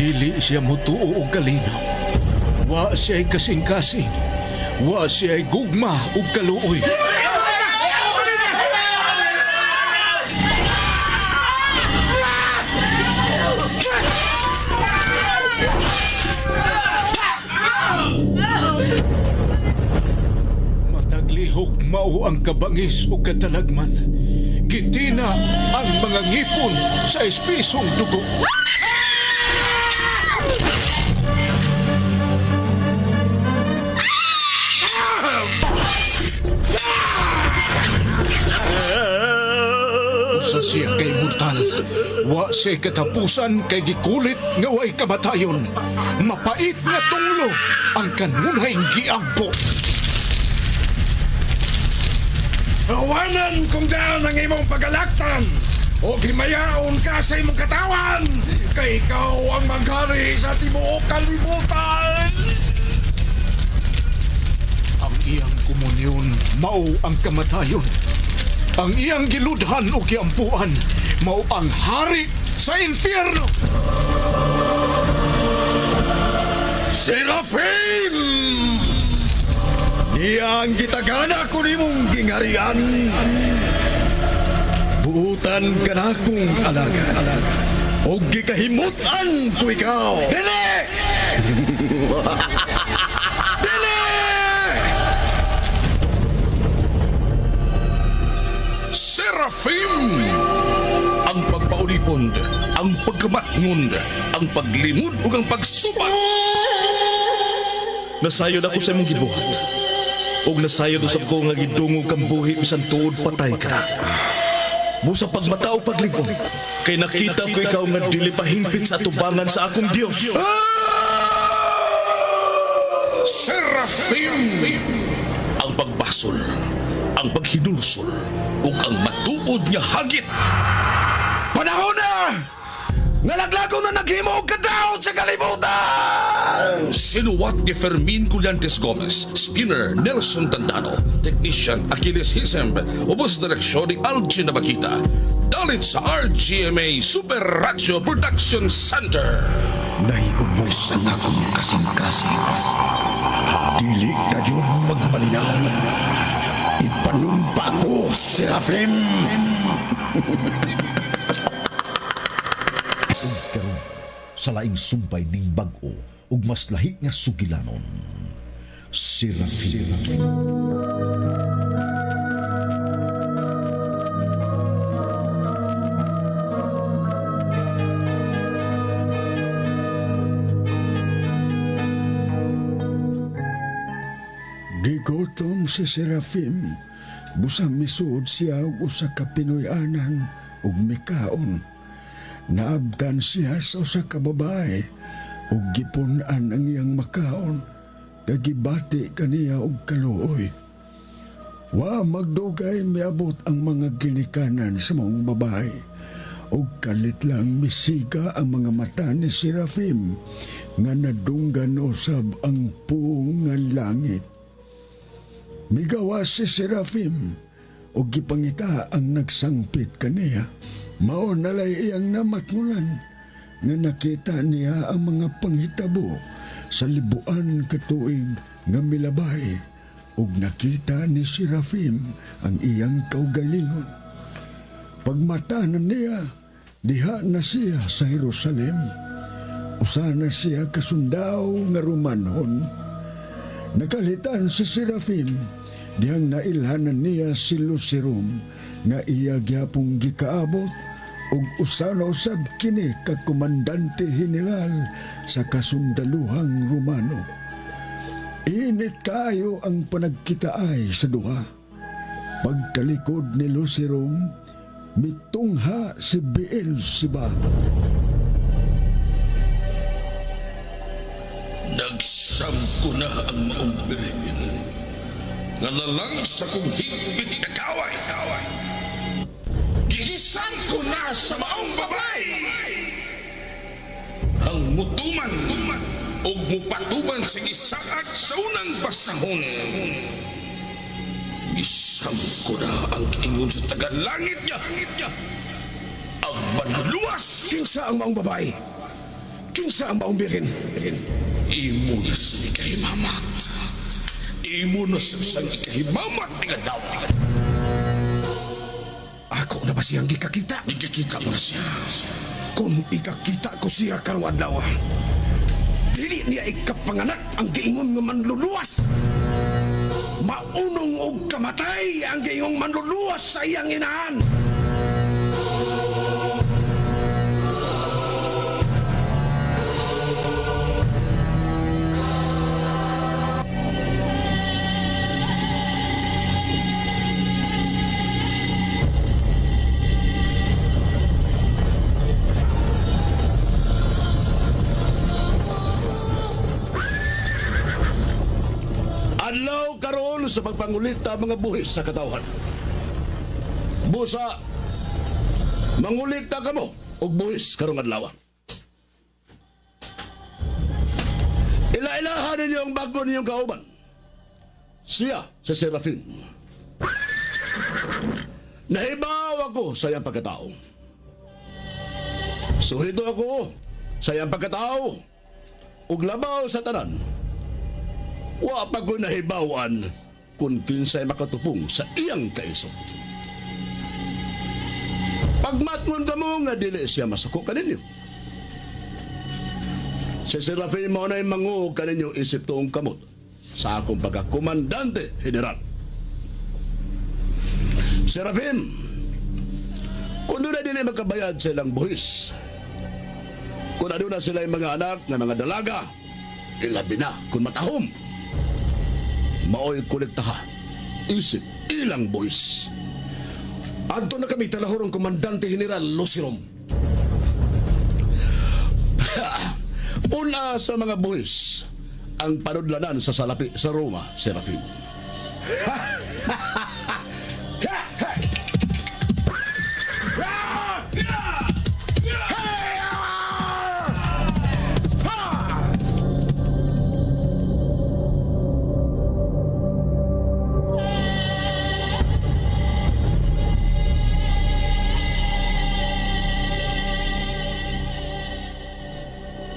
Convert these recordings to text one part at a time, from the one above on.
Dili siya mutuo og kalinaw. Wa siya'y kasing-kasing. Wa siya'y gugma ug kaluoy. Mataglihok mao ang kabangis ug katalagman. Gitina ang mga ngipon sa espisong dugo. Usa siya kay mortal. Wa siya katapusan kay gikulit nga way kamatayon. Mapait nga tunglo ang kanunay giampo. Awanan kung daan ang imong pagalaktan o himayaon ka sa imong katawan kay ikaw ang maghari sa tibuok kalibutan. Ang iyang komunyon mao ang kamatayon. Ang iyang giludhan o giampuan mao ang hari sa impyerno. Serafim! Niya ang gitagana ko nimong gingarian. Buutan ka na kong alagad. O gikahimutan ko ikaw. Dili! Dili! Serafim! Ang pagpaulipon, ang pagkamatngon, ang paglimod ug ang pagsubat. Nasayod ako sa imong gibuhat. Ug nasayod usab ko nga gidungog kang buhi bisan tuod patay ka na. Busa pagmata o pagligong, kay nakita ko ikaw nga dili pa hingpit sa atubangan sa akong Dios. Serafim! Ang pagbasol, ang paghinulsol, ug ang matuod nga hagit. Panahon na! Nalaglago na naghimo og kadaot sa kalibutan! Sinuwat ni Fermin Collantes Gomez, Spinner Nelson Tandano, Technician Achilles Hisemb, ubos direksyon ni Algin Nabakita. Dalit sa RGMA Super Radio Production Center. Nahiubos ang akong kasing-kasing. Dili kayo magmalinaw. Ipanumpa ko, Serafim! Ug karon sa laing sumpay ning bag-o ug mas lahi nga sugilanon. Serafim. Gigutom si Serafim. Busa misuod siya og usa ka Pinoy-anan ug mikaon. Naabtan siya sa usa ka babae ug gipun-an ang iyang makaon kay gibati kaniya og kaluoy. Wa magdugay miabot ang mga ginikanan sa maong babae ug kalit lang misiga ang mga mata ni Serafim nga nadunggan usab ang puong nga langit. Migawas si Serafim ug gipangita ang nagsangpit kaniya. Mao nalay iyang namatngunan nga nakita niya ang mga panghitabo sa libuan katuig nga milabay ug nakita ni Serafim ang iyang kaugalingon. Pagmata na niya, diha na siya sa Jerusalem. Usa na siya kasundaw nga Romanhon. Nakalitan si Serafim, dihang nailhanan niya si Lucerum nga iya gyapong gikaabot ug usa na usab kini ka komandante general sa kasundaluhang Romano. Init kaayo ang panagkitaay sa duha. Pagkalikod ni Lucerum, mitungha si Beelzebub. Nagsam ko na ang maong birhen. Nga lalang sa kong higpit na kaway. Gisam ko na sa maong babae. Ang mutuman og mupatuman sa gisaad sa unang basahon. Gisam ko na ang ingon sa tagalangit niya. Ang manluluwas. Kinsa ang maong babae? Kinsa ang maong birhen? Imo na sa ikahimamat. Imo na sa ikahimamat nga daw. Ako na ba siyang gikakita? Gikakita mo na siya. Kung ikakita ko siya karong adlaw, dili niya ikapanganak ang giingon nga manluluwas. Maunong og kamatay ang giingong manluluwas sa iyang inahan. Adlaw karon sa pagpangulita mga buhis sa katawhan. Busa, mangulita kamo og buhis karong adlaw. Ila-ilahan ninyo ang bago ninyong kauban. Siya si Serafin. Nahibaw ako sa iyang pagkatao. Suhito ako sa iyang pagkatao. Ug labaw sa tanan. Wa pa ko nahibawan kung kinsay makatupong sa iyang kaisog. Pagmatngon ka mo nga dili siya masuko kaninyo. Si Serafin mao na'y manguog kaninyo isip tuong kamot sa akong pagkakomandante general. Serafin, kung doon na dili magkabayad sa ilang buhis, kung ano na sila mga anak nga mga dalaga, ilabi na kung matahom, mao'y kolektaha, isip ilang buhis. Adto na kami talahorong komandante general Lucirom. Una sa mga buhis, ang panudlanan sa salapi sa Roma, Serafin.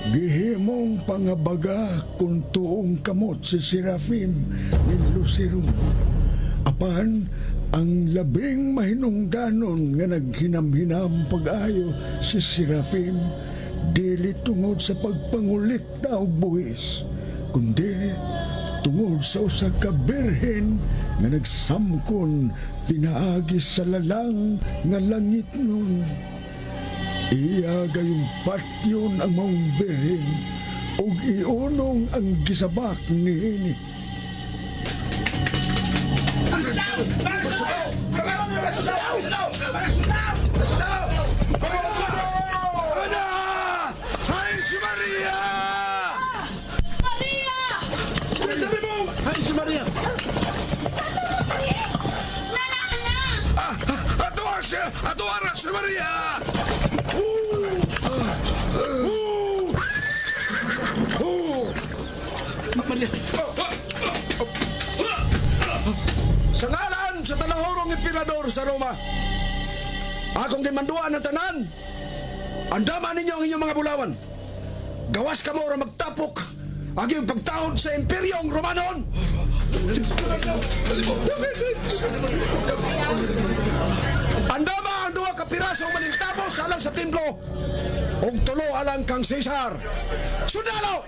Gihimong pangabaga kung tuong kamot si Serafim ni Lucirum. Apan, ang labing mahinungdanon nga naghinam-hinam pag-ayo si Serafim, dili tungod sa pagpangulikta og buhis, kundili tungod sa usa ka birhen nga nagsamkon pinaagi sa lalang nga langit nun. Iya gayong patyon ang maong birhen ug iunong ang gisabak niini. Ana! Ay, si Maria! Maria! Ay, si Maria! Nana, ana! Ato siya! Ato ara si Maria! Sa ngalan sa talahorong emperador sa Roma, akong gimanduan ang tanan. Andaman ninyo ang inyong mga bulawan. Gawas kamo ra magtapok ang iyong pagtahod sa Imperyong Romanon. Andama ang duha ka pirasong manintapos alang sa templo ug tulo alang kang Cesar. Sundalo!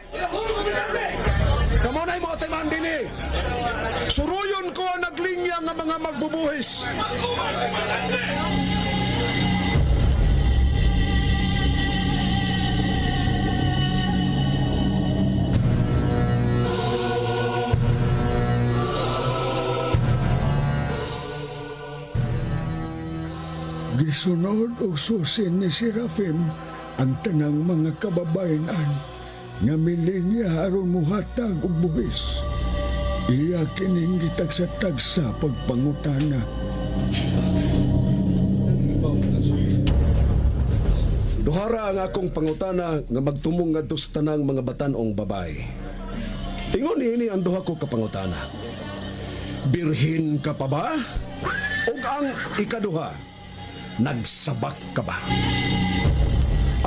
Kamo na'y mo timan dinhi. Suruyon ko ang naglinya nga mga magbubuhis. Gisunod og susi ni Serafim ang tanang mga kababayen-an nga milinya aron muhatag og buhis. Iya kining gitagsa-tagsa pagpangutana. Duhara ang akong pangutana nga magtumong ngadto sa tanang mga batan-ong babae. Ingon niini ang duha ko ka pangutana. Birhin ka pa ba? Ug ang ikaduha, nagsabak ka ba?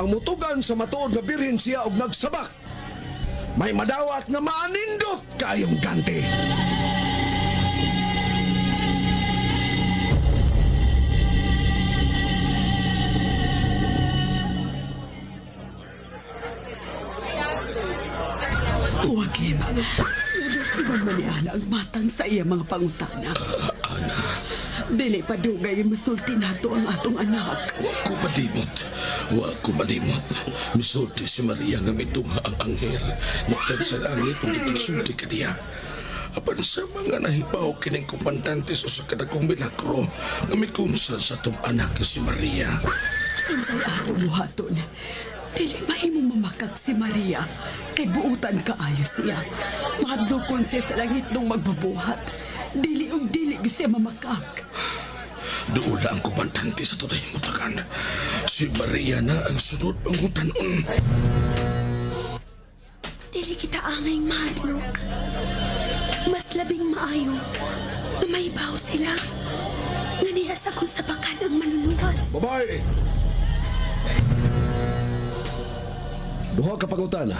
Ang mutugan sa matuod nga birhen siya og nagsabak. May madawat nga maanindot kayong ganti. Joaquim, iban man ni Ana ang matang sa iya mga pangutana. Ana. Dili pa dugay masulti nato ang atong anak. Wa ko malimot. Wa ko malimot. Misulti si Maria nga mitungha ang anghel. Nagkan sa langit ug gitigsulti kaniya. Apan sa mga nahibaw kining komandante sa usa ka dagkong milagro nga mikumsan sa atong anak si Maria. Unsay ato buhaton? Dili mahimong mamakak si Maria kay buutan kaayo siya. Mahadlokon siya sa langit nung magbabuhat. Dili og dili gyud siya mamakak. Doon ang komandante sa tunay mutakan. Si Maria na ang sunod pangutanon. Dili kita angay mahadlok. Mas labing maayo na maibaw sila. Nga niya sa kung sabakan ang maluluwas. Babae! Duha ka pangutana.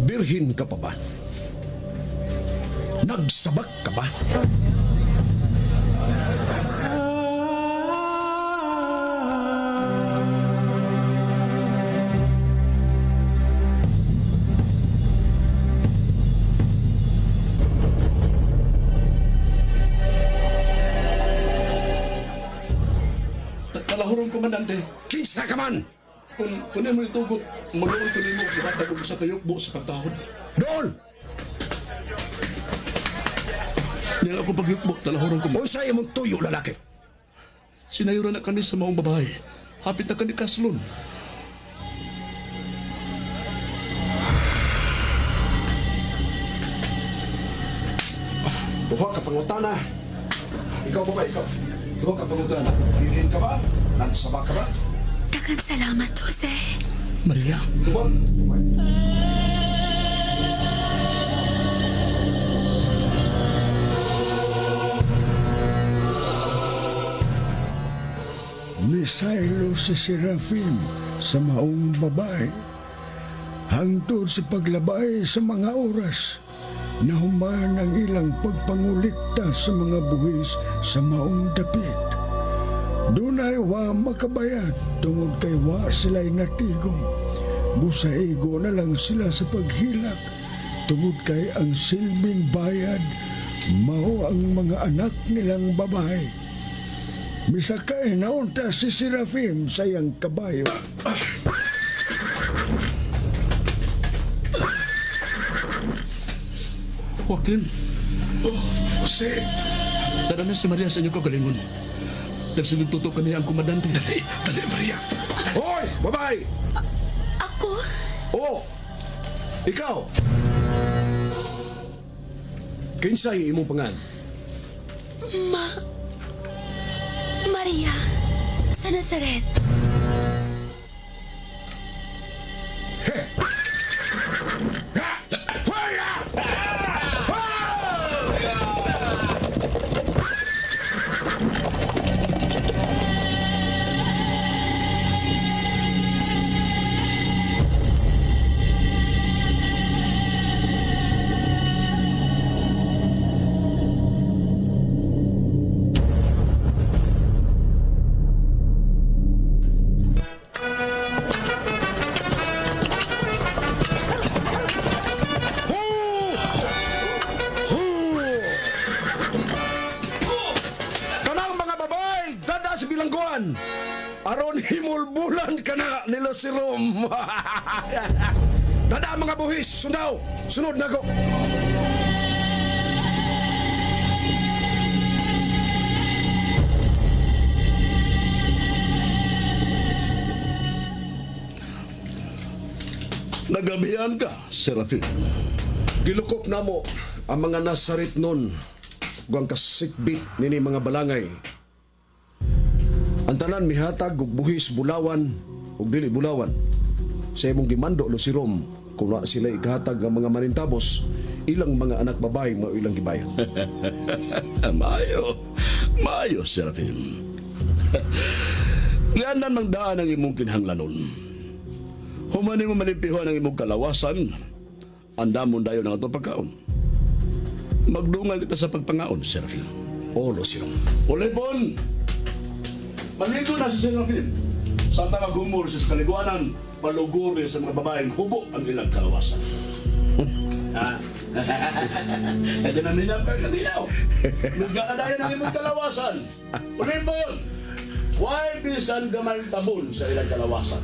Birhin ka pa ba? Nagsabak ka ba? Kalahurong komandante. Kinsa ka man? Kung imo itugot, maluol ko nimo gihatag og usa ka yukbo sa pagtahod. Doon! Niya akong pagyukbo, talahurong ko. Unsa imong tuyo lalaki? Sinayura na kani sa maong babae. Hapit na kani kaslon. Duha ka pangutana. Ikaw ba ikaw? Duha ka pangutana. Birhin ka ba? Nagsabak ka ba? Daghang salamat, Jose. Maria. Duha. Misaylo si Serafin sa maong babae. Hangtod sa paglabay sa mga oras, nahuman ang ilang pagpangulikta sa mga buhis sa maong dapit. Dunay wa makabayad tungod kay wa sila'y natigom. Busaigo na lang sila sa paghilak tungod kay ang silbing bayad mao ang mga anak nilang babae. Misakay na unta si Serafim sa iyang kabayo. Joaquin. Oh, Jose. Dara na si Maria sa inyong kagalingon. Nagsilugtuto kaniya ang komandante. Dali, dali Maria. Hoy, babae! Ako? Oo. Ikaw. Kinsay imong pangan? Maria sa Nazaret. Kanang mga babae, dada sa bilangguan. Aron himulbulan ka na nila si Rom. Dada mga buhis, sundaw, sunod na ko. Nagabihan ka, Serafin. Gilukop namo ang mga Nazaret nun ug ang kasikbit nini mga balangay. Ang tanan mihatag og buhis bulawan ug dili bulawan. Sa imong gimando lo si Rom kung wa sila ikahatag ang mga manintabos, ilang mga anak babae mao ilang gibayan. Maayo, maayo, Serafin. Giandan mang daan ang imong kinahanglanon. Human nimo malimpihuan ang imong kalawasan, andamon dayon ang atong pagkaon. Magdungal kita sa pagpangaon, Serafin. O, Lucero. Ulipon! Maligo na si Serafin. Sa maghumor sa kaliguanan, paluguri sa mga babaeng hubo ang ilang kalawasan. Ha? Ito na minaw ka naminaw. Nagkakadayan ang imong kalawasan. Ulipon! Why bisan gamay tabon sa ilang kalawasan?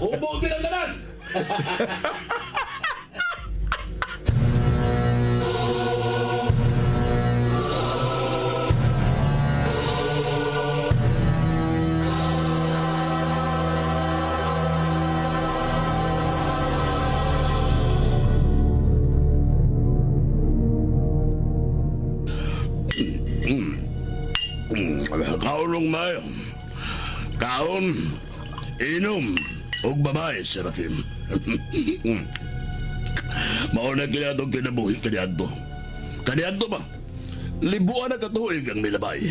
Hubo gilang tanan! Kaulong mayo. Kaon, inom, ug babae, Serafim. Mao na kini atong kinabuhi kaniadto. Kaniadto ba? Libuan na katuig ang milabay.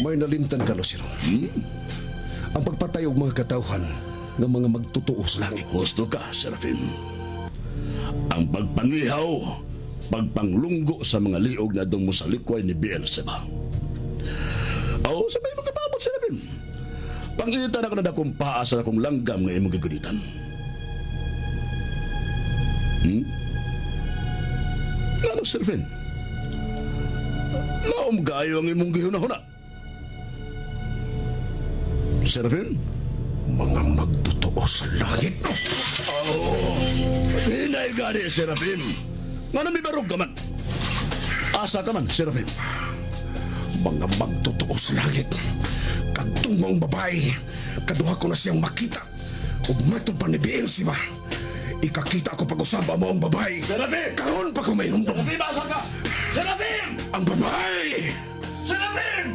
May nalimtan ka, Lucero. Ang pagpatay og mga katawhan nga mga magtotoo sa langit. Husto ka, Serafim. Ang pagpangihaw, pagpanglunggo sa mga liog na dong mosalikway ni Beelzebub. Oo, sabay magkapabot, Serafim. Pangita na ka na akong paa sa akong langgam nga imong gagunitan. Ano, Serafim? Laom gayo ang imong gihuna-huna. Serafim? Mga magtotoo sa langit. Oo. Hinay gani, Serafim. Nga na may barog ka man. Asa ka man, Serafim. Mga magtotoo sa langit. Kadtong maong babae, kaduha ko na siyang makita. Ug matod pa ni Beelzebub. Ikakita ko pag-usab ang maong babae. Serafim! Karon pa ko mainumdum. Serafim, asa ka? Serafim! Ang babae! Serafim!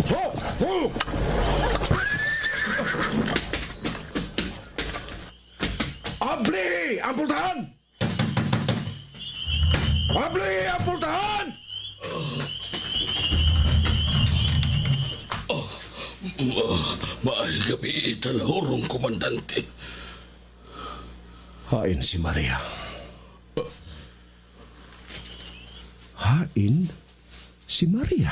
Ho! Ho! Abli! Ang pultahan! Abli! Ang pultahan! Maayong gabi, talahurong komandante. Hain si Maria. Hain si Maria.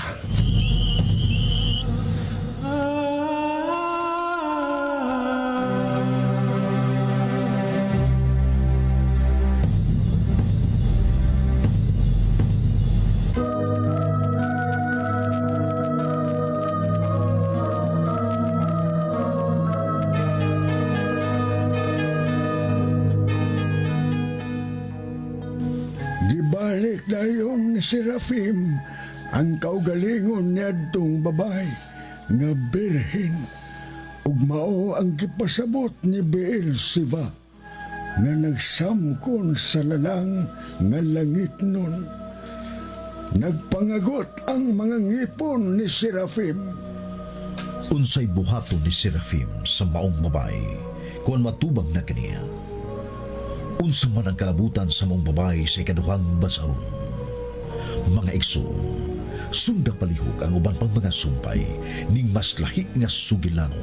Gibalik dayon ni Serafim ang kaugalingon niadtong babae nga birhen ug mao ang gipasabot ni Beelzebub nga nagsamkon sa lalang nga langit nun. Nagpangagot ang mga ngipon ni Serafim. Unsay buhaton ni Serafim sa maong babae kuan matubang na kaniya? Unsa man ang kalabutan sa maong babae sa ikaduhang basahon? Mga igsoon, sunda palihog ang uban pang mga sumpay ning mas lahi nga sugilanon.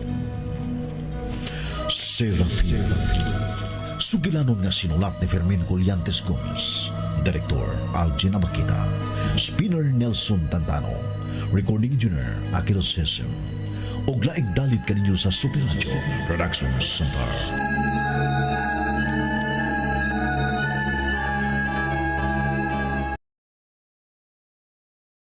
Serafim. Sugilanon nga sinulat ni Fermin Collantes Gomez. Director Algin Abakita. Spinner Nelson Tantano. Recording Engineer Akil Sesem. Og laing dalit kaninyo sa Super Radio Production Center.